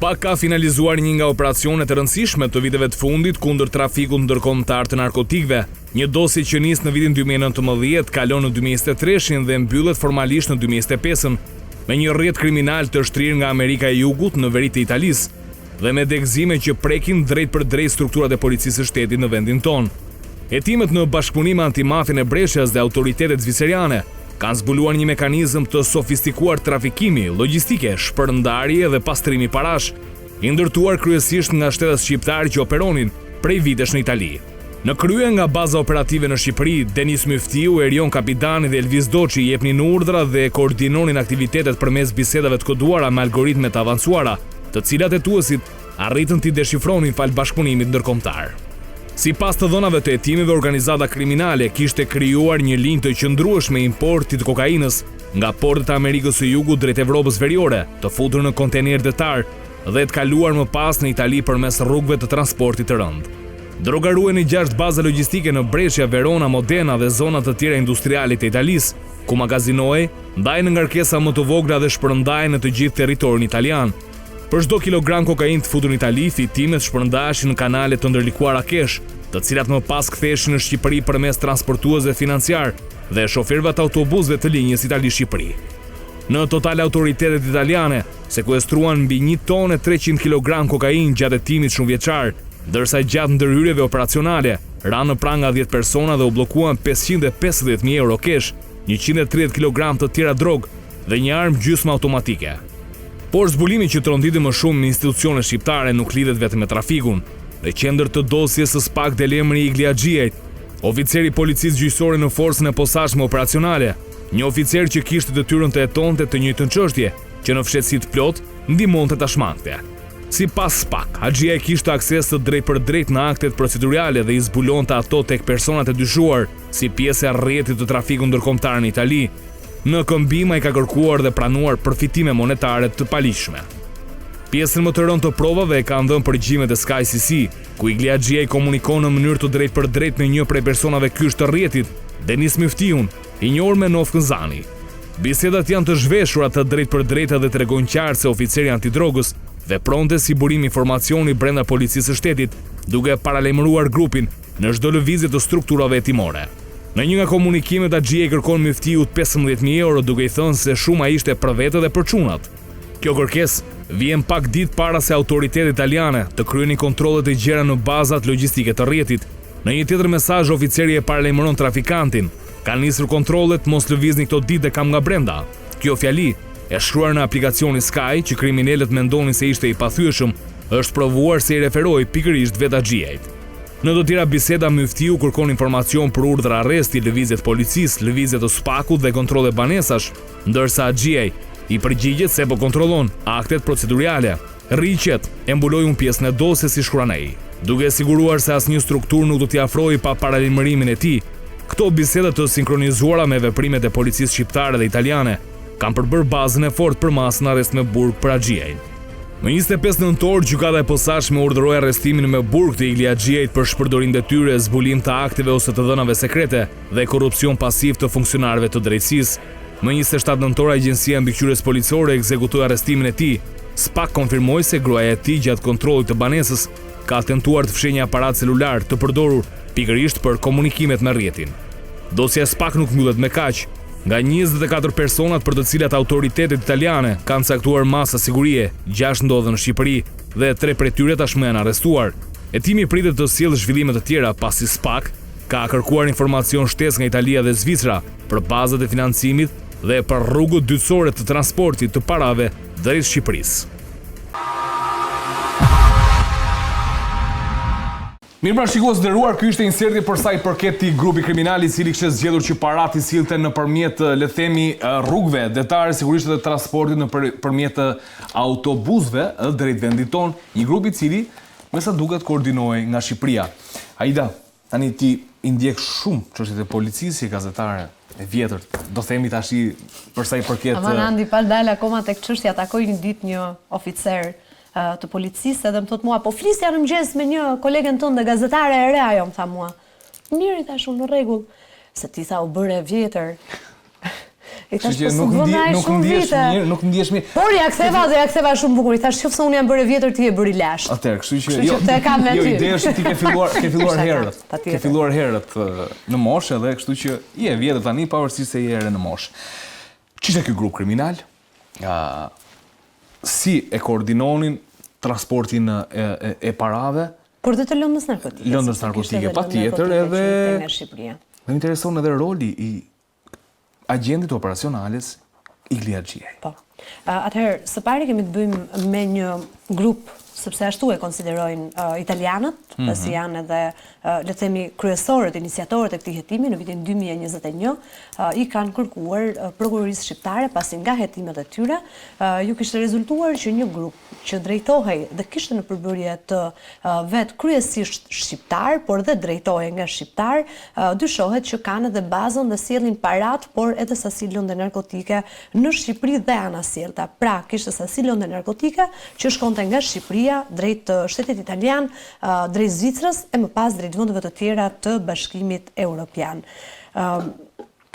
SPAK ka finalizuar një nga operacionet e rëndësishme të viteve të fundit kundër trafikut ndërkombëtar të narkotikëve. Një dosje që nis në vitin 2019, kalon në 2023-shin dhe mbyllet formalisht në 2025-ën, me një rrjet kriminal të shtrirë nga Amerika e Jugut në veri të Italisë dhe me degëzime që prekin drejtpërdrejt strukturat e policisë së shtetit në vendin tonë. Hetimet në bashkëpunim me antimafien e Brescias dhe autoritetet zviceriane kanë zbuluar një mekanizëm të sofistikuar trafikimi, logjistike, shpërndarje dhe pastrimi parash, i ndërtuar kryesisht nga shtetas shqiptarë që operonin prej vitesh në Itali. Në krye nga baza operative në Shqipëri, Denis Myftiu, Erion Kapidani dhe Elvis Doçi jepnin urdhra dhe koordinonin aktivitetet përmes bisedave të koduara me algoritme të avancuara, të cilat hetuesit arritën t'i deshifronin falë bashkëpunimit ndërkombëtar. Sipas të dhënave të hetimeve, organizata kriminale kishte krijuar një linjë të qëndrueshme importi të kokainës nga portet e Amerikës së Jugut drejt Evropës Veriore, të futur në kontejnerë detarë dhe të kaluar më pas në Itali përmes rrugëve të transportit të rëndë. Droga ruhej në 6 baza logjistike në Brescia, Verona, Modena dhe zona të tjera industriale të Italisë, ku magazinohej, ndahej në ngarkesa më të vogla dhe shpërndahej në të gjithë territorin italian. Për çdo kilogram kokainë të futur në Itali, fitimet shpërndaheshin në kanale të ndërlikuara cash, të cilat më pas ktheheshin në Shqipëri përmes transportuesve financiarë dhe shoferëve të autobusëve të linjës Itali-Shqipëri. Në total autoritetet italiane sekuestruan mbi 1 ton e 300 kilogram kokainë gjatë hetimit shumëvjeçar, ndërsa gjatë ndërhyrjeve operacionale ranë në pranga 10 persona dhe u bllokuan 550.000 euro cash, 130 kilogram të tjera drogë dhe një armë gjysmë automatike. Por zbulimi që tronditi më shumë institucionet shqiptare nuk lidhet vetëm me trafikun. Në qendër të dosjes së SPAK del emri i Igli Haxhiajt, oficer i policisë gjyqësore në forcën e posaçme operacionale, një oficer që kishte detyrën të hetonte të njëjtën çështje, që në fshehtësi të plotë ndihmonte ta shmangte. Sipas SPAK, Haxhiaj kishte akses të drejtpërdrejtë në aktet procedurale dhe i zbulonte ato tek personat e dyshuar si pjesë e rrjetit të trafikut ndërkombëtar në Itali. Në këmbim ai ka kërkuar dhe pranuar përfitime monetare të paligjshme. Pjesën më të rëndë të provave e kanë dhënë përgjimet e Sky CC, ku Igli Haxhiaj komunikon në mënyrë të drejtpërdrejtë me një prej personave kyç të rrjetit, Denis Myftiun, i njohur me nofkën Zani. Bisedat janë të zhveshura të drejtpërdrejta dhe tregojnë qartë se oficeri antidrogës vepronte si burim informacioni brenda policisë së shtetit, duke paralajmëruar grupin në çdo lëvizje të strukturave hetimore. Në një nga komunikimet Haxhiaj i kërkon Myftiut 15.000 euro duke i thënë se shuma ishte për vete dhe për çunat. Kjo kërkesë vjen pak ditë para se autoritetet italiane të kryenin kontrolle të gjera në bazat logjistike të rrjetit. Në një tjetër mesazh oficeri e paralajmëron trafikantin, Kanë nisur kontrollet, mos lëvizni këto ditë e kam nga brenda. Kjo fjali, e shkruar në aplikacionin Sky, që kriminelët mendonin se ishte i pathyeshëm, është provuar se i referohej pikërisht vetë Haxhiajt. Në të tjera biseda Myftiu kërkon informacion për urdhra arresti, lëvizje të policisë, lëvizje të SPAK-ut dhe kontrolle banesash, ndërsa Haxhiaj i përgjigjet se po kontrollon aktet procedurale. Rri i qetë, e mbuloj unë pjesën e dosjes, i shkruan ai, duke e siguruar se asnjë strukturë nuk do t'i afrohej pa paralajmërimin e tij. Këto biseda të sinkronizuara me veprimet e policisë shqiptare dhe italiane kanë përbërë bazën e fortë për masën arrest me burg për Haxhiajn. Më 25 nëntor, gjykata e posaçme urdhëroi arrestimin me burg të Igli Haxhiajt për shpërdorim detyre, zbulim të akteve ose të dhënave sekrete dhe korrupsion pasiv të funksionarëve të drejtësisë. Më 27 nëntor, Agjencia e Mbikëqyrjes Policore ekzekutoi arrestimin e tij. SPAK konfirmoi se gruaja e tij gjatë kontrollit të banesës ka tentuar të fshehë një aparat celular të përdorur pikërisht për komunikimet me rrjetin. Dosja e SPAK nuk mbyllet me kaq. Nga 24 personat për të cilat autoritetet italiane kanë caktuar masa sigurie, 6 ndodhen në Shqipëri dhe 3 prej tyre tashmë janë arrestuar. Hetimi pritet të sjellë zhvillime të tjera pasi SPAK ka kërkuar informacion shtesë nga Italia dhe Zvicra për bazat e financimit dhe për rrugët dytësore të transportit të parave drejt Shqipërisë. Mirë pra shikues të nderuar, ky ishte inserti për sa i përket këtij grupi kriminal i cili kishte zgjedhur që paratë i sillte nëpërmjet, le të themi, rrugëve detare, sigurisht edhe transportit nëpërmjet autobusëve drejt vendit tonë, një grup i cili me sa duket koordinohej nga Shqipëria. Aida, tani ti i ndjek shumë çështjet e policisë si gazetare e vjetër, do themi tashi për sa i përket Aman Andi pa dalë akoma tek çështja takoj një ditë një oficer të policisë edhe më thotë mua, po flisja në mëngjes me një kolegen tënde gazetare e re ajo më tha mua. Mirë i thashë unë në rregull, se ti tha u bëre e vjetër. I thashë po nuk bën ai nuk ndihesh mirë, nuk ndihesh mirë. Por ia ktheva dhe ia ktheva shumë bukur. I thashë qoftë se unë jam bërë e vjetër ti je bërë i lashtë. Atëherë, kështu që jo. Kështu që kam me jo, ty. Jo, ideja është ti ke filluar, ke filluar herët. Ke filluar herët në moshë edhe kështu që je e vjetër tani pavarësisht se je e re në moshë. Ç'ishte ky grup kriminal? Ë si e koordinonin transportin e, e, e parave? Por dhe të lëndës narkotike. Lëndës narkotike, patjetër edhe nga Shqipëria. Më intereson edhe roli i agjentit të operacionales Igli Haxhiaj. Po. Atëherë, së pari kemi të bëjmë me një grup, sepse ashtu e konsiderojnë uh, italianët, mm -hmm. pasi janë edhe, uh, le të themi, kryesorët, iniciatorët e këtij hetimi në vitin 2021, uh, i kanë kërkuar uh, prokurorisë shqiptare, pasi nga hetimet e tyre, uh, ju kishte rezultuar që një grup që drejtohej dhe kishte në përbërje të vet kryesisht shqiptarë, por dhe drejtohej nga shqiptarë, dyshohet që kanë edhe bazën dhe sjellin paratë, por edhe sasi lënde narkotike në Shqipëri dhe anasjellta. Pra, kishte sasi lënde narkotike që shkonte nga Shqipëria drejt shtetit italian, drejt Zvicrës e më pas drejt vendeve të tjera të Bashkimit Europian.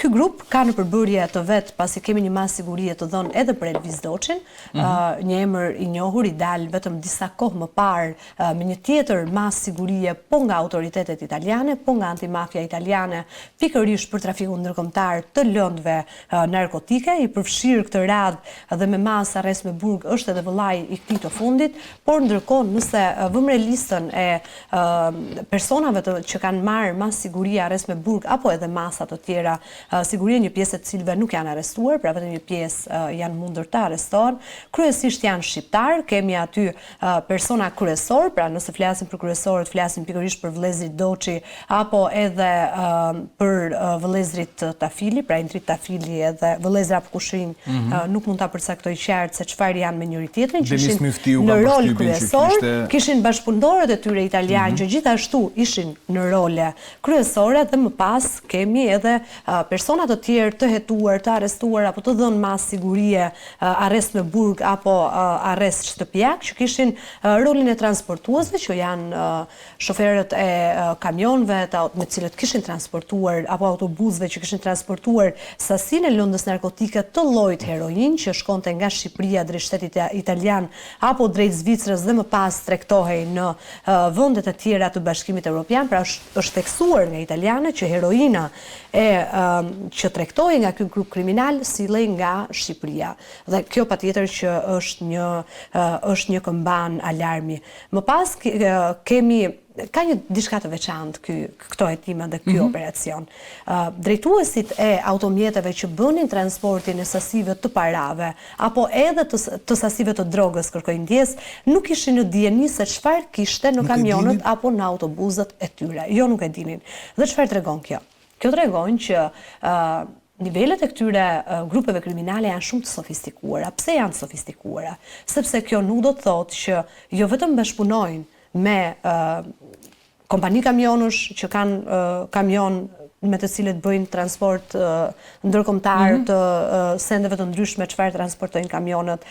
Ky grup ka në përbërje të vet, pasi kemi një masë sigurie të dhënë edhe për Elvis Doçin, mm -hmm. një emër i njohur i dalë vetëm disa kohë më parë me një tjetër masë sigurie po nga autoritetet italiane, po nga antimafia italiane, pikërisht për trafikun ndërkombëtar të lëndëve narkotike, i përfshirë këtë radhë dhe me masë arrest me burg është edhe vëllai i këtij të fundit, por ndërkohë nëse vëmë re listën e personave të që kanë marrë masë sigurie, arrest me burg apo edhe masa të tjera sigurie, një pjesë e të cilëve nuk janë arrestuar, pra vetëm një pjesë janë mundur të arrestohen. Kryesisht janë shqiptarë, kemi aty persona kryesorë, pra nëse flasim për kryesorët, flasim pikërisht për vëllezërit Doçi apo edhe për vëllezërit Tafili, pra Indrit Tafili edhe vëllezër apo kushërinj, mm -hmm. nuk mund ta përcaktoj qartë se çfarë janë me njëri-tjetrin, që ishin në rol kryesor, kishte... kishin bashkëpunëtorët e tyre italianë mm -hmm. që gjithashtu ishin në role kryesore dhe më pas kemi edhe persona të tjerë të hetuar, të arrestuar apo të dhënë masë sigurie, arrest me burg apo arrest shtëpiak që kishin rolin e transportuesve që janë Shoferët e kamionëve me të cilët kishin transportuar apo autobusëve që kishin transportuar sasinë e lëndës narkotike të llojit heroinë që shkonte nga Shqipëria drejt shtetit italian apo drejt Zvicrës dhe më pas tregtohej në vendet e tjera të Bashkimit Europian, pra është theksuar nga italianët që heroina e që tregtohej nga ky grup kriminal sillej nga Shqipëria. Dhe kjo patjetër që është një është një këmbanë alarmi. Më pas kemi ka një diçka të veçantë ky këto hetime dhe ky mm -hmm. operacion. Uh, drejtuesit e automjeteve që bënin transportin e sasive të parave apo edhe të, të sasive të drogës, kërkoj ndjesë, nuk ishin në dijeni se çfarë kishte në kamionët apo në autobuzët e tyre. Jo, nuk e dinin. Dhe çfarë tregon kjo? Kjo tregon që uh, Nivelet e këtyre grupeve kriminale janë shumë të sofistikuara. Pse janë të sofistikuara? Sepse kjo nuk do të thotë që jo vetëm bashkëpunojnë me kompani kamionësh që kanë kamionë me të cilët bëjnë transport ndërkombëtar mm -hmm. të sendeve të ndryshme çfarë transportojnë kamionët,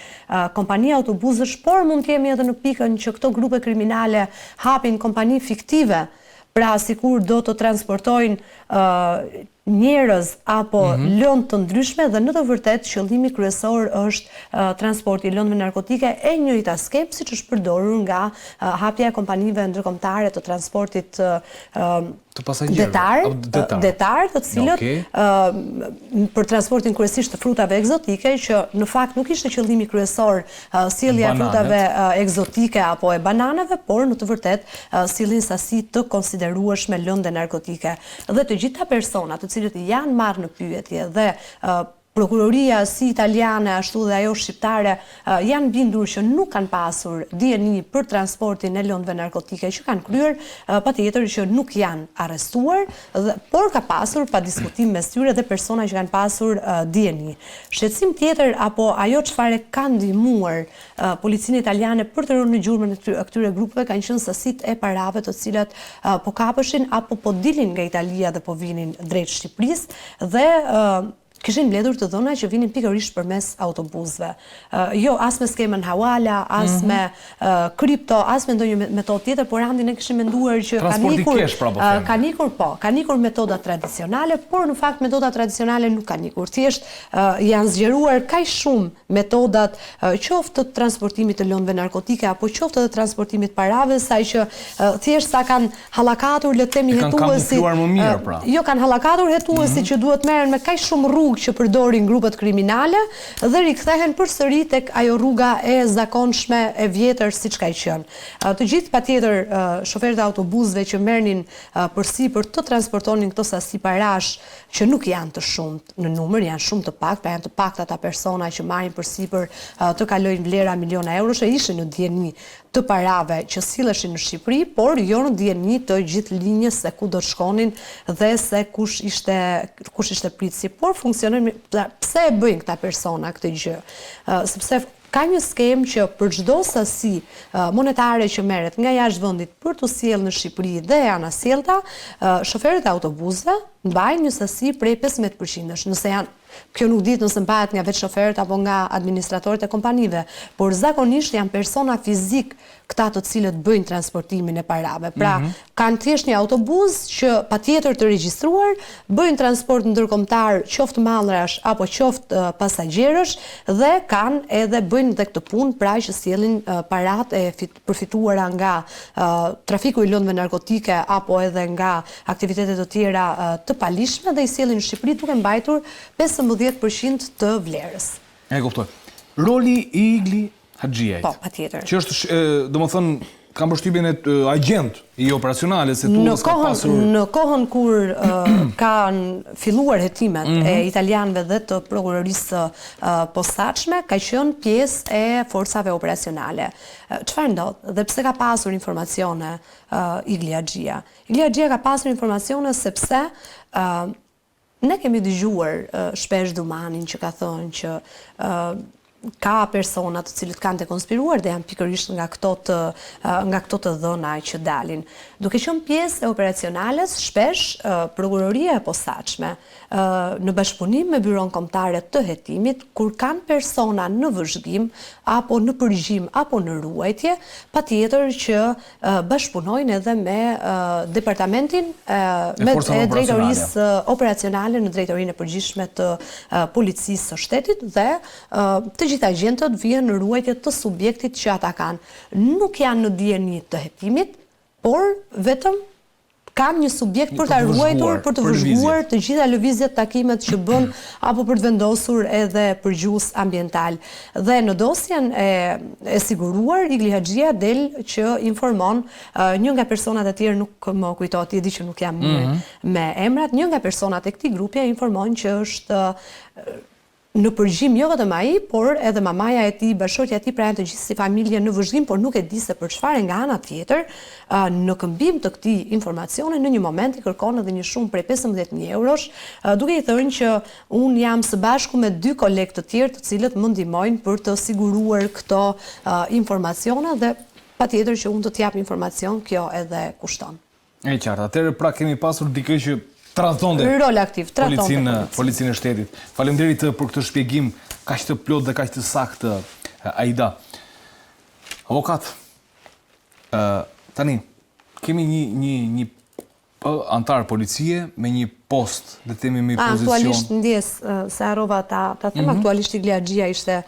kompani autobuzësh, por mund të jemi edhe në pikën që këto grupe kriminale hapin kompani fiktive, pra sikur do të transportojnë njerëz apo mm -hmm. lëndë të ndryshme dhe në të vërtetë qëllimi kryesor është uh, transporti i lëndëve narkotike e njëjta skemë siç është përdorur nga uh, hapja e kompanive ndërkombëtare të transportit uh, të pasagjerëve detar, detar, detar të cilët okay. uh, për transportin kryesisht të frutave ekzotike që në fakt nuk ishte qëllimi kryesor uh, sjellja e frutave uh, ekzotike apo e bananeve, por në të vërtetë uh, sillnin sasi të konsiderueshme lënde narkotike. Dhe të gjithë ata persona të cilët janë marrë në pyetje dhe prokuroria si italiane ashtu dhe ajo shqiptare janë bindur që nuk kanë pasur dijeni për transportin e lëndëve narkotike që kanë kryer, patjetër që nuk janë arrestuar, dhe, por ka pasur pa diskutim mes tyre dhe persona që kanë pasur dijeni. Shqetësim tjetër apo ajo çfarë ka ndihmuar Policinë italiane për të rënë në gjurmën e këtyre grupeve kanë qenë sasitë e parave të cilat po kapeshin apo po dilnin nga Italia dhe po vinin drejt Shqipërisë dhe. Kishin mbledhur të dhëna që vinin pikërisht përmes autobusëve. Jo, as me skemën Hawala, as me kripto, as me ndonjë metodë tjetër, por Andi ne kishim menduar që kanë ikur, cash, pra, po themi. kanë ikur, po, kanë ikur metodat tradicionale, por në fakt metodat tradicionale nuk kanë ikur. Thjesht janë zgjeruar kaq shumë metodat qoftë të transportimit të lëndëve narkotike apo qoftë edhe transportimit parave, saqë thjesht sa kanë hallakatur le të themi hetuesit. E kanë kamufluar më mirë pra. Jo, kanë hallakatur hetuesit mm -hmm. që duhet merren me kaq shumë rrugë që përdorin grupet kriminale dhe rikthehen përsëri tek ajo rruga e zakonshme e vjetër siç ka qenë. Të gjithë patjetër shoferët e autobusëve që merrnin përsipër të transportonin këto sasi parash që nuk janë të shumtë në numër, janë shumë të paktë, pra janë të paktë ata persona që marrin përsipër të kalojnë vlera miliona eurosh e ishin në dijeni të parave që silleshin në Shqipëri, por jo në dijeni të gjithë linjës se ku do të shkonin dhe se kush ishte kush ishte pritësi, por funksionojnë pra, pse e bëjnë këta persona këtë gjë? Sepse ka një skemë që për çdo sasi monetare që merret nga jashtë vendit për t'u sjellë në Shqipëri dhe e anasjellta, shoferët e autobusëve mbajnë një sasi prej 15 përqindësh, nëse janë Kjo nuk dihet nëse mbahet nga vetë shoferët apo nga administratorët e kompanive, por zakonisht janë persona fizikë këta të cilët bëjnë transportimin e parave. Pra, mm -hmm. kanë thjesht një autobus që patjetër të regjistruar, bëjnë transport ndërkombëtar qoftë mallrash apo qoftë uh, pasagjerësh dhe kanë edhe bëjnë dhe këtë punë, pra që sjellin uh, paratë e fit, përfituara nga trafiku i lëndëve narkotike apo edhe nga aktivitete të tjera të paligjshme dhe i sjellin në Shqipëri duke mbajtur 15 për qind të vlerës. E kuptoj. Roli i Igli Haxhiajt. Po, patjetër. Që është, domethënë, kam përshtypjen e agjent i operacionales se tu ka pasur në kohën kur kanë filluar hetimet mm -hmm. e mhm. italianëve dhe të prokurorisë së posaçme, ka qenë pjesë e forcave operacionale. Çfarë ndodh dhe pse ka pasur informacione Igli Haxhia? Igli Haxhia ka pasur informacione sepse ne kemi dëgjuar shpesh Dumanin që ka thënë që ka persona të cilët kanë dekonspiruar dhe janë pikërisht nga këto të nga këto të dhëna që dalin. Duke qenë pjesë e operacionales, shpesh prokuroria e posaçme në bashkëpunim me Byronë Kombëtare të Hetimit, kur kanë persona në vëzhgim apo në përgjim apo në ruajtje, patjetër që bashkëpunojnë edhe me departamentin e drejtorisë operacionale në drejtorinë e përgjithshme të policisë së shtetit dhe të gjithë agjentët vihen në ruajtje të subjektit që ata kanë. Nuk janë në dijeni të hetimit, por vetëm kanë një subjekt për ta ruajtur, për të vëzhguar të gjitha lëvizjet, takimet që bën apo për të vendosur edhe përgjues ambiental. Dhe në dosjen e e siguruar Igli Haxhia del që informon një nga personat e tjerë nuk më kujtohet, ti e di që nuk jam mirë mm -hmm. me emrat, një nga personat e këtij grupi e informon që është Në përgjim jo vetëm ai, por edhe mamaja e tij, bashkëshortja e tij, pra janë të gjithë si familje në vëzhgim, por nuk e di se për çfarë nga ana tjetër, në këmbim të këtij informacioni në një moment i kërkon edhe një shumë prej 15000 eurosh, duke i thënë që unë jam së bashku me dy kolegë të tjerë të cilët më ndihmojnë për të siguruar këto informacione dhe patjetër që unë të të jap informacion, kjo edhe kushton. E qartë. Atëherë pra kemi pasur dikë që tradhtonte rol aktiv, tradhtonte policinë, policinë e shtetit. Faleminderit për këtë shpjegim kaq të plotë dhe kaq të saktë, Aida. Avokat, ë tani kemi një një një anëtar policie me një post, le të themi me një pozicion. Aktualisht ndjesë se harrova ta ta them, mm -hmm. aktualisht Igli Haxhia ishte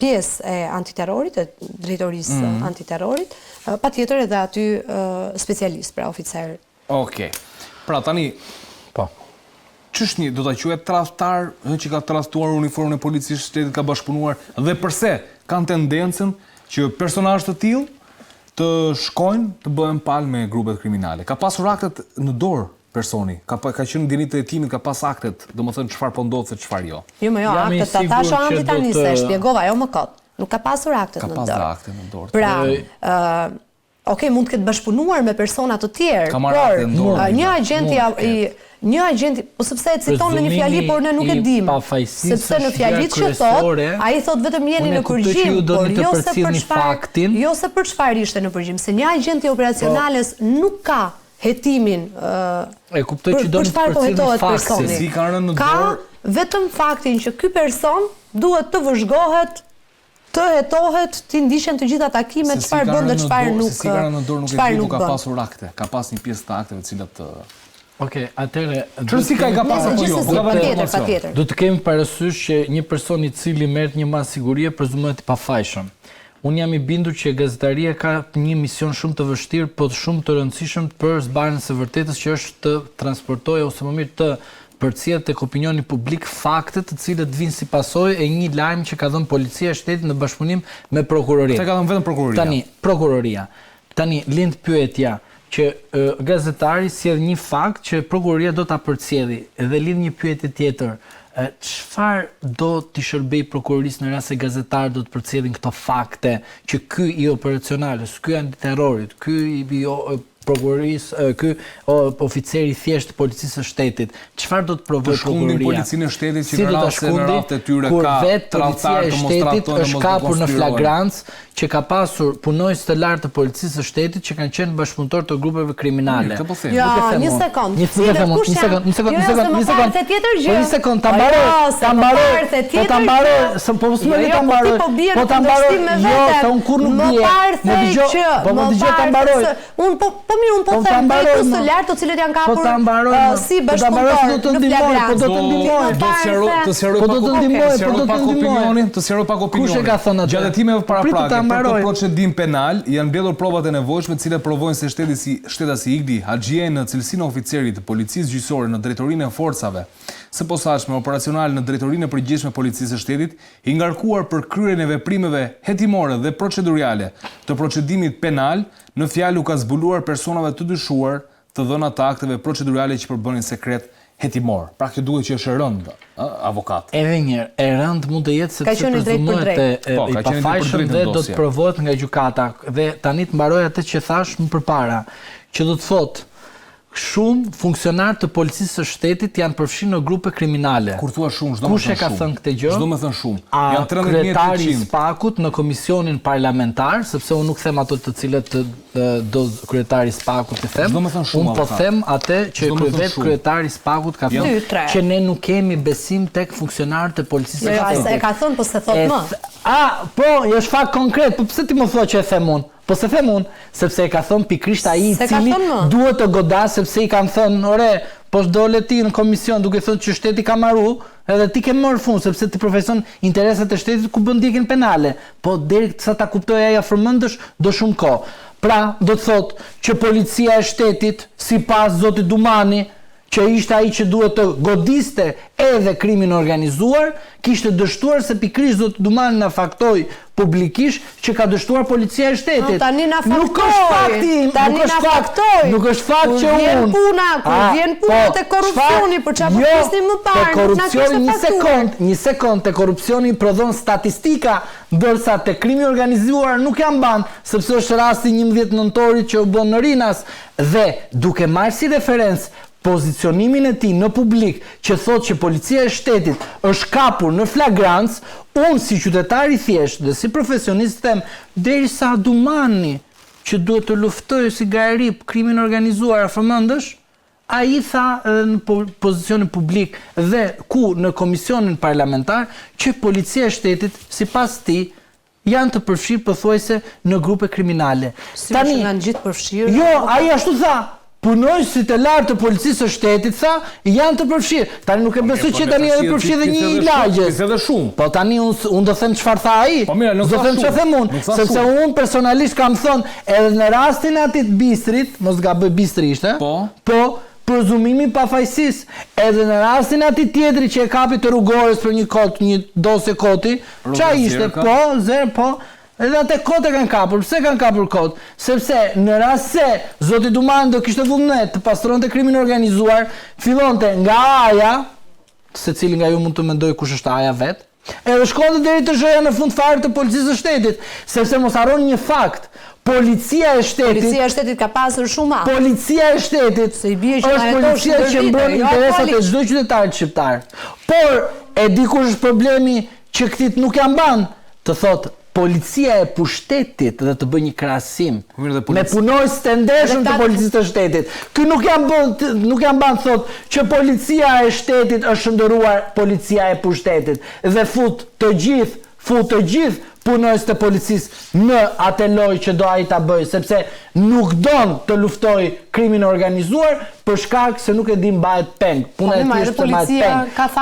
pjesë e antiterrorit, e drejtorisë mm -hmm. antiterrorit, patjetër edhe aty specialist, pra oficer. Okej. Okay. Pra tani po. Ç'është një, do ta quaja tradhtar, ëh, që ka tradhtuar uniformën e policisë së shtetit, ka bashkëpunuar dhe përse kanë tendencën që personazhe të tillë të shkojnë të bëhen palë me grupet kriminale. Ka pasur aktet në dorë personi, ka ka qenë në dijeni të hetimit, ka pas aktet, domethënë çfarë po ndodh e çfarë jo. Jo, më jo, aktet ta thashë Andi tani se e shpjegova, jo më kot. Nuk ka pasur aktet në dorë. Ka pasur akte në dorë. Pra, ë Ok, mund të ketë bashkëpunuar me persona të tjerë, por një agjent i një agjent, po sepse e citon në një fjali, por ne nuk e dimë. Sepse në fjalitë që thotë, ai thotë vetëm jeni në përgjim, por jo se për çfarë, jo se për çfarë ishte në përgjim, se një agjent i operacionales nuk ka hetimin E kuptoj që doni të po përcillni faktin. Si kanë rënë në dorë? vetëm faktin që ky person duhet të vëzhgohet, të hetohet, t'i ndiqen të gjitha takimet, çfarë bën dhe çfarë nuk Se si ka rënë në dorë nuk e di, po ka pasur akte, ka pas një pjesë të akteve të cilat Okej, atëherë Çfarë ka i ka pasur apo jo? Po ka patjetër, patjetër. Do të kemi parasysh që një person i cili merret një masë sigurie prezumohet i pafajshëm. Unë jam i bindur që gazetaria ka një mision shumë të vështirë, po shumë të rëndësishëm për zbardhjen e së vërtetës që është të transportojë ose më mirë të përcjellë tek opinioni publik fakte të cilët vijnë si pasojë e një lajmi që ka dhënë Policia e Shtetit në bashkëpunim me Prokurorinë. Këtë e ka dhënë vetëm Prokuroria. Tani, Prokuroria. Tani lind pyetja që gazetari sjell një fakt që prokuroria do ta përcjelli dhe lind një pyetje tjetër, çfarë do t'i shërbejë prokurorisë në rast se gazetarët do të përcjellin këto fakte që ky i operacionales, ky i antiterrorit, ky i prokurorisë, ky oficeri i thjeshtë i policisë së shtetit, çfarë do të provojë prokuroria? Të shkundin policinë e shtetit që në rast se në radhët e tyre ka tradhtarë të mos tradhtojnë e mos të konspirojnë. Në flagrancë që ka pasur punonjës të lartë të policisë së shtetit që kanë qenë bashkëpunëtorë të grupeve kriminale. Këtë po them. Jo, një sekond. Një sekond, një sekond, një sekond, një sekond, një sekond. tjetër gjë. Po një sekond, ta mbaroj, ta mbaroj, po ta mbaroj, se po s'më lë ta mbaroj. Po bie po ta mbaroj, jo, se unë kurrë nuk bie. Më dëgjo, po më dëgjo ta mbaroj. Unë po po mirë, unë po po them drejtues të lartë të cilët janë po kapur si bashkëpunëtorë po do të ndihmoj, po do të ndihmoj. Do të sqaroj, të sqaroj po do të ndihmoj, po do të ndihmoj. Opinionin, të sqaroj pak opinionin. Kush e ka thënë atë? Gjatë hetimeve paraprake për këtë procedim penal janë mbledhur provat e nevojshme të cilat provojnë se shteti si shtetasi Igli Haxhiaj në cilësinë e oficerit të Policisë Gjyqësore në Drejtorinë e Forcave së Posaçme Operacionale në Drejtorinë e Përgjithshme të Policisë së Shtetit i ngarkuar për kryerjen e veprimeve hetimore dhe proceduriale të procedimit penal në fjalë u ka zbuluar personave të dyshuar të dhëna të akteve proceduriale që përbënin sekret hetimor. Pra kjo duket që është e rëndë, ë, avokat. Edhe një herë, e rëndë mund të jetë sepse prezumohet e, e, po, i pafajshëm dhe do të provohet nga gjykata. Dhe tani të mbaroj atë që thashë më përpara, që do të thotë Shumë funksionarë të Policisë së Shtetit janë përfshirë në grupe kriminale. Kur thua shumë, ç'do me Kush thënë e ka shumë? thënë këtë gjë? Ç'do me thënë shumë? A Janë kryetari i 13800. SPAK-ut në komisionin parlamentar, sepse unë nuk them ato të cilët do kryetari i SPAK-ut t'i them, Ç'do me thënë shumë, unë po avokat? them atë që Ç'do me thënë vetë shumë? kryetari i SPAK-ut ka Janë thënë Dy, tre. që ne nuk kemi besim tek funksionarët e Policisë Jo, së jo, Shtetit. e ka thënë, po s'e thotë E më. th- A, po, është fakt konkret, po pse ti më thua që e them unë? Po s'e them unë, sepse e ka thënë pikërisht ai i cili duhet të godasë sepse i kanë thënë, ore, po dole ti në komision duke thënë që shteti ka maru, edhe ti ke marrë fund sepse ti përfaqëson interesat e shtetit ku bën ndjekjen penale. Po deri sa ta kuptojë ai afërmendësh do shumë kohë. Pra, do të thotë që policia e shtetit, sipas zotit Dumani, që ishte ai që duhet të godiste edhe krimin e organizuar, kishte dështuar se pikërisht zoti Dumani na faktoi publikisht që ka dështuar policia e shtetit. Tani na faktoi. Nuk është fakti im, tani nuk është na fakt, faktoi. nuk është fakt Kur që vjen unë. puna, kur A, vjen puna po, te korrupsioni, çfarë? për çfarë po Jo, flisni më te parë, nuk na korrupsioni, kishte një faktuar. sekond, një sekond, te korrupsioni prodhon statistika, ndërsa te krimi i organizuar nuk ja mban, sepse është rasti i 11 nëntorit që u bë në Rinas dhe duke marrë si referencë pozicionimin e tij në publik që thotë që policia e shtetit është kapur në flagrancë, unë si qytetar i thjeshtë dhe si profesionist them derisa Dumani që duhet të luftojë si garip krimin e organizuar afërmendësh, ai tha edhe në pozicionin publik dhe ku në komisionin parlamentar që policia e shtetit sipas tij Janë të përfshirë pothuajse në grupe kriminale. Si Tani, janë gjithë përfshirë? Jo, ai ashtu tha. Punonjësit e lartë të policisë së shtetit tha, janë të përfshirë. Tani nuk e po besoj që tani edhe përfshirë dhe një i lagjes. Ti edhe shumë. Po tani unë unë do them çfarë tha ai. Po mirë, nuk do them çfarë them unë, sepse unë personalisht kam thënë edhe në rastin e atij Bistrit, mos gaboj Bistri ishte. Po. Po, Prezumimi i pafajësisë, edhe në rastin e atij tjetrit që e kapi të rrugores për një kot, një dosje koti, ça ishte, po, zer, po, edhe atë kot e kanë kapur, pse e kanë kapur kot? Sepse në rast se zoti Dumani do kishte vullnet të pastronte krimin e organizuar, fillonte nga A-ja, secili nga ju mund të mendojë kush është A-ja vetë, Edhe shkonte deri te Zh-ja në fund fare të Policisë së Shtetit, sepse mos harroni një fakt, Policia e Shtetit Policia e Shtetit ka pasur shumë anë. Policia e Shtetit Se i bie që është policia që mbron jo interesat e çdo qytetari shqiptar. Por e di kush është problemi që këtij nuk ia mban, të thotë. policia e pushtetit dhe të bëjë një krahasim me punonjësit e ndershëm të policisë të shtetit. Ky nuk ia bën nuk ia mban thotë që policia e shtetit është shndërruar policia e pushtetit dhe fut të gjithë fut të gjithë punonjësit e policisë në atë lojë që do ai ta bëjë sepse nuk don të luftojë krimin e organizuar për shkak se nuk e di mbahet peng po, puna e tij është të mbahet peng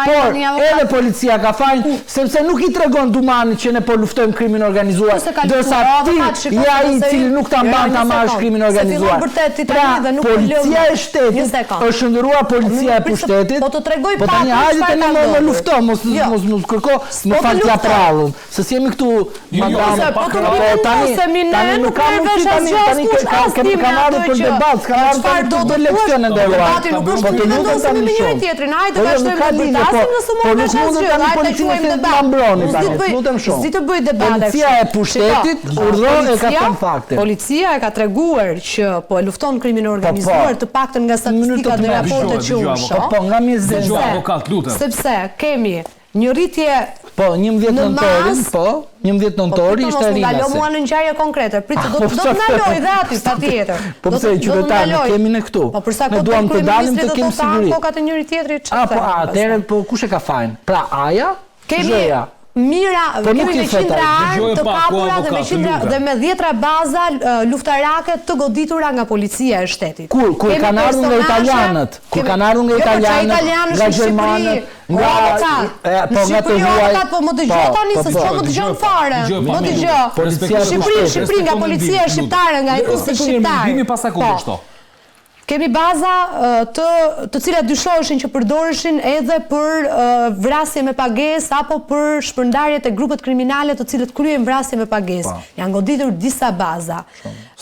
por edhe policia ka fajin sepse nuk i tregon Dumanit që ne po luftojmë krimin e organizuar ndërsa ti je ai i cili nuk ta mban ta marrësh krimin e organizuar pra policia e shtetit është shndërruar policia e pushtetit po të tregoj po tani hajde tani më lufto mos jo. mos mos kërko më fal t'ia prallën Se s'jemi këtu jo, jo, madam. Po të po, tani tani tani nuk ka mundësi tani tani ka kemi kanë ardhur për debat, s'kan ardhur për të bërë leksion e nderuar. Debati nuk është po të vendosim me njëri tjetrin, hajde po, jo, vazhdojmë të bërtasim nëse po mund të vesh asgjë, tani hajde ta policinë quajmë e debat. ta mbroni Unë tani, s'di të bëj, lutem shumë. s'di të bëj debate Policia e pushtetit urdhëron e ka thënë faktin. Policia e ka treguar që po e lufton krimin e Po, po. organizuar, të paktën nga statistikat dhe raportet që unë shoh. Po, po, nga mjesi Dëgjo avokat, lutem. Sepse kemi Një rritje Po, 11 në nëntorin, masë po, 11 Po nëntori prit ishte mos më ndalo Rinasi. mua në ngjarje konkrete. Prit, do Po do të pse? ndaloj dhe aty patjetër. Po Do pse të do të qytetar nuk ndaloj. kemi ne këtu. Po për sa Ne kohë duam të dalim kryeministri të do kemi thotë ta siguri. kokat e njëri tjetrit, A ç'të po them atëherë pastaj. po kush e ka fajin? Pra A-ja? Kemi Zh-ja. Mira, Po nuk kemi i me thotë qindra ai. armë Dëgjoje të pak, o kapura dhe me avokat, të qindra lutem. dhe me dhjetra baza luftarake të goditura nga policia e shtetit. Kur kur Kemi kanë ardhur nga personazhe, italianët, kur kemi kanë ardhur nga Jo, po ça italianët, italianësh nga në Shqipëri? gjermanët, O nga avokat, e, në po nga të Shqipëri o huaj. avokat, po më dëgjo Po, tani po, se po. s'po më dëgjon fare. Dëgjoje Më pak. dëgjo. Policia Në e Shqipëri, pushtetit. Shqipëri nga Respekto policia mendimin, të lutem. shqiptare, nga hetuesit Respekto një shqiptar. mendimin, pastaj Po. kundërshto. Kemi baza të të cilat dyshoheshin që përdoreshin edhe për vrasje me pagesë apo për shpërndarje te grupet kriminale të cilët kryejnë vrasje me pagesë. Po. Janë goditur disa baza.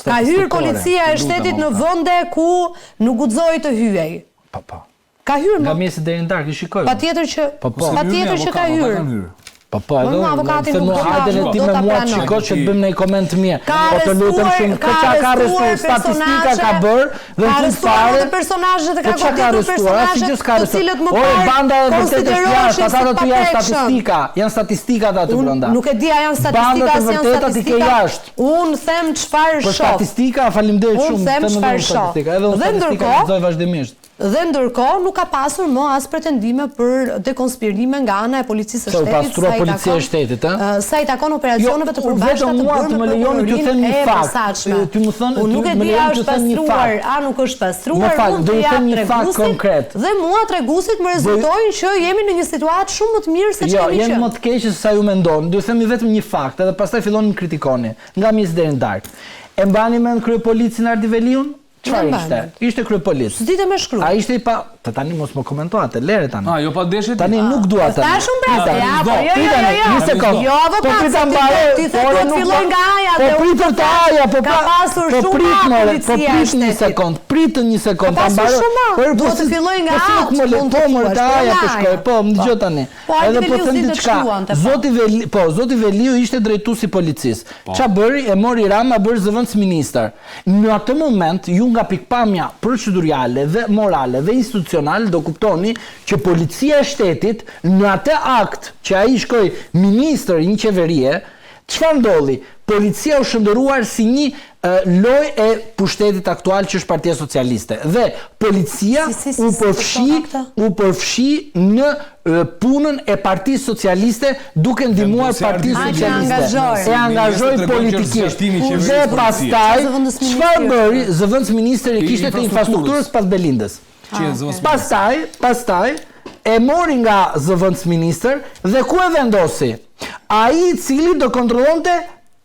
Ka hyrë policia e shtetit në vende ku nuk guxoi të hyej. Po, po. Ka hyrë Nga më. mjesi deri në darkë i shikoj. Patjetër që Po, po. patjetër që ka hyrë. Po po, edhe Më unë, avokati se nuk mua do ta hajde nuk ti do me ta mua të pranoj. shikosh që të bëjmë një koment të mirë. Ka Po të lutem arrestuar, shumë, ka këtë ça ka arrestuar arrestuar, statistika personazhe, ka bërë dhe ka në fund arrestuar fare edhe personazhe dhe Po ka ça ka goditur arrestuar? Asnjë personazhe gjë s'ka të arrestuar. cilët më Ore, parë banda e vërtetë është jashtë, konsideroheshin ata si do të janë paprekshëm. statistika, janë statistikat aty Unë brenda. nuk e di a janë statistika, Bandat e as janë vërteta ti ke statistika. jashtë. Unë them çfarë Për shoh. statistika, faleminderit Unë shumë, them them edhe çfarë unë shoh. statistika. Edhe unë Dhe statistika ndërkohë- lexoj vazhdimisht. Dhe ndërkohë nuk ka pasur më as pretendime për dekonspirime nga ana e policisë së Se u shtetit pastrua sa i policia takon e shtetit, ë? sa i takon Jo, operacioneve të unë përbashkëta vetëm të mua bërë të me më lejoni t'ju them prokurorinë një e fakt. posaçme. Ty më thënë, Unë ty nuk e më di a lejoni t'ju është them një pastruar, fakt. a nuk është Më pastruar, fal, unë do të ju jap them një fakt treguesit konkret. dhe mua treguesit më rezultojnë që jemi në një situatë shumë më të mirë se Jo, ç'kemi jemi qenë. më të keqe se sa ju mendoni. Do ju themi vetëm një fakt, edhe pastaj filloni më kritikoni. Nga mjesi deri në darkë. E mbani mend kryepolicin Ardi Veliun? Çfarë ishte? Ishte kryepolic. S'dite me shkru. A ishte i pa... Të tani mos më komento atë, lere tani. A, jo pa deshje ti. Tani nuk dua tani. Ta shumë pra, ja, po, jo, jo, jo, jo. Një sekond. Jo, Po avokat, prita se ti mbaroj, ti the ore, duhet nuk filloj po- nga aja Po dhe unë pritër të të thash, aja, po ka pra, pasur po shumë prit a more, po policia e prit një shtetit. sekond, prit një sekond, Ka ta pasur mbaroj. shumë a, Po, po duhet të si- filloj nga Po si nuk atë, më le, mund të po more thuash, të po aja nga po shkoj, aja. po më dëgjoj tani. Po, Ardi Edhe po Veliu them s'dinte të diçka. shkruante, po. Zoti Veli, po, zoti Veliu ishte drejtues i policisë. Ça bëri? E mori Rama, bëri zëvendësministër. Në atë moment ju nga pikëpamja procedurale dhe morale dhe institucionale do kuptoni që policia e shtetit në atë akt që ai shkoi ministër i një qeverie, çfarë ndodhi? Policia u shndërruar si një lojë e pushtetit aktual që është Partia Socialiste dhe policia Si, si, si, u si, përfshi kuptova këtë? u përfshi në punën e Partisë Socialiste duke ndihmuar Vendosja Partisë A, që Socialiste. angazhoi. E angazhoi Tregon që është politikisht. zgjatimi i qeverisë Dhe policie. pastaj Zëvendësministri çfarë është. bëri? Zëvendësministri I kishte të infrastrukturës. infrastrukturës pas Belindës. Që e zëvendësministër. Pastaj, pastaj e mori nga zëvendësministër dhe ku e vendosi? Ai i cili do kontrollonte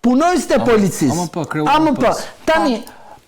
punonjësit e policisë. AMP, kreu AMP. AMP-s. Tani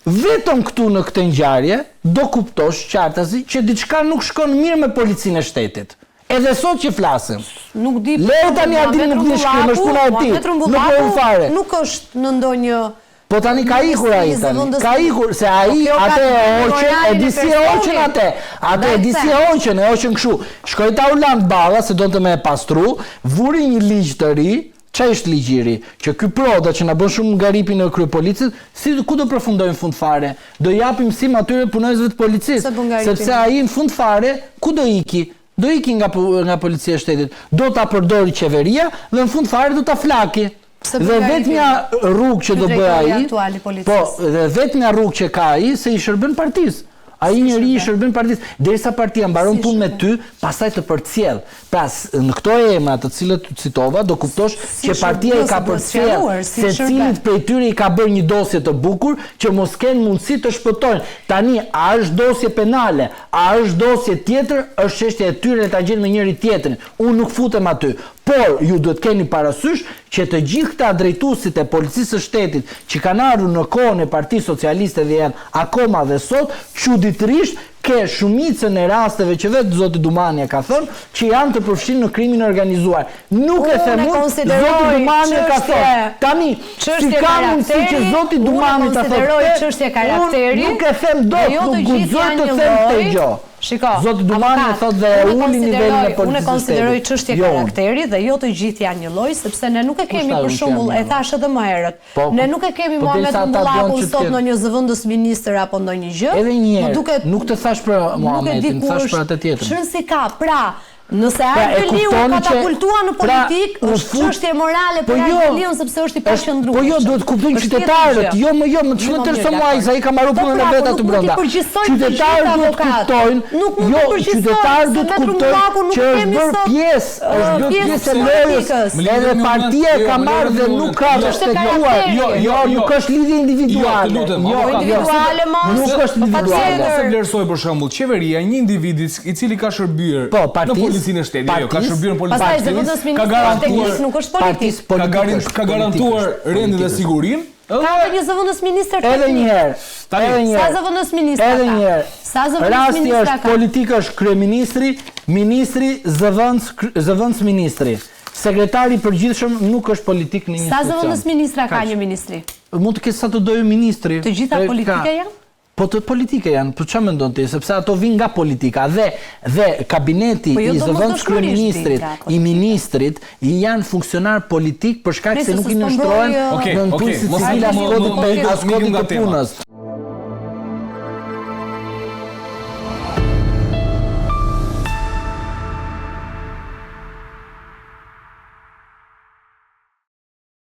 vetëm këtu në këtë ngjarje do kuptosh qartazi që diçka nuk shkon mirë me policinë e shtetit. Edhe sot që flasim. Nuk di. Lere tani Adin nuk di shkrim, është puna e tij. Muhamet Nuk Rrumbullaku e fare. Nuk është në ndonjë Po tani ka ikur ai tani. Zëvendës- Ka ikur se ai Po kjo ka atë të e bëjë me hoqën, e moralin di e si e hoqën personit. atë. Atë e Ndaj di si e them. hoqën, e hoqën kështu. Shkoi Taulant Balla se donte me e pastru, vuri një ligj të ri. Qa është ligji i ri? Që ky Proda që na bën shumë garipin e kryepolicit, si ku do përfundojë në fund fare? Do japim sim atyre punonjësve të policisë, Se bën garipin. sepse ai në fund fare ku do iki? Do iki nga po- nga policia e shtetit. Do ta përdori qeveria dhe në fund fare do ta flaki. Dhe vetmja rrugë që do bëjë ai, po, dhe vetmja rrugë që ka ai se i shërben partisë. Ai njeri i shërben partisë, derisa partia mbaron punë me ty, pastaj të përcjell. Pra, në këto emra të cilët citova, do kuptosh që partia i ka përcjell, secilit prej tyre i ka bërë një dosje të bukur, që mos kenë mundësi të shpëtojnë. Tani, a është dosje penale, a është dosje tjetër, është çështje e tyre le ta gjejnë me njëri-tjetrin. Unë nuk futem aty. Por, ju duhet keni parasysh që të gjithë këta drejtuesit e Policisë së Shtetit që kanë ardhur në kohën e Partisë Socialiste dhe janë akoma dhe sot, çuditërisht ke shumicën e rasteve që vetë zoti Dumani e ka thënë, që janë të përfshirë në krimin e organizuar. Nuk e them unë, zoti Dumani e ka thënë. Tani, si ka mundësi që zoti Dumani ta thotë këtë, unë nuk e them dot, jo nuk guxoj të them këtë gjë. Shiko, Zoti Dumani e avokat, thotë dhe e unë e uli nivelin e konsideroj, unë e policisë së konsideroj shtetit, çështje jo unë. karakteri dhe jo të gjithë janë njëlloj, sepse ne nuk e Kush kemi tha për unë që jam shembull, e njëlloj? thashë edhe më herët, Po, ne nuk e kemi po Muhamet derisa ata duan Rrumbullakun që të sot kenë. ndonjë zëvendës ministër apo ndonjë gjë, Edhe një më herë, duket nuk të thashë për nuk e di Muhametin, ku thashë për është, atë tjetrën. ç'rëndësi ka, pra, Nëse Pra, e Ard Veliu u kuptoni që katapultua në pra politikë, u është fut çështje morale Po për Ard jo, Veliun sepse është i është po jo, paqëndrueshëm. duhet të kuptojnë Është tjetër qytetarët, gjë. jo më jo, më Jo, ç'më më mirë, intereson mua ai, dakord. se ai ka mbaruar Po punën e pra, vet po aty nuk mund t'i brenda. përgjithësojmë të Qytetarët gjithë duhet të avokat. kuptojnë, Nuk mund jo, të përgjithësojmë qytetarët se duhet të me kuptojnë Rrumbullakun nuk që është kemi bërë sot pjesë, është ë, bërë pjesë pjesë e të lojës, politikës. Më lini edhe vetëm një moment, partia jo, ka më lini marrë vetëm dhe një nuk moment. ka Jo, respektuar. karakteri. Jo, Jo, jo, nuk jo. është lidhje Jo, të individuale. lutem, Jo, avokat. jo. Individuale mos. Nuk është Po individuale. patjetër. Mos e vlerësoj për shembull qeveria një individ i cili ka shërbyer Po, në partisë, policinë e shtetit, jo, ka partisë, shërbyer në policinë Pastaj e shtetit, zëvendës ka ministri garantuar teknik nuk është politik. Partisë ka politik garin, është, ka politik garantuar është, rendin dhe politik është. sigurinë, Ka edhe edhe një zëvendës ministër Edhe teknik. një herë, Tani. edhe një Sa herë. zëvendës ministra Edhe ka? një herë. Sa zëvendës Rasti ministra është ka? politik është kryeministri, ministri, zëvendës zëvendës ministri. Sekretari i përgjithshëm nuk është politik në një Sa institucion. zëvendës ministra ka Kaq. një ministri? Mund të ketë sa të dojë ministri. Të gjitha E, ka- politike janë? Po të politike janë, po çfarë mendon ti? Sepse ato vijnë nga politika dhe dhe kabineti Po jo i domosdoshmërisht zëvendës kryeministrit, vijnë nga i politika. ministrit janë funksionar politik për shkak Nëse se nuk i s'po mbroj, nënshtrohen ë, Okej, në okej, nëpunësit mos civil as mos- kodit mos- pe- mos- as kodit nga të tema. punës.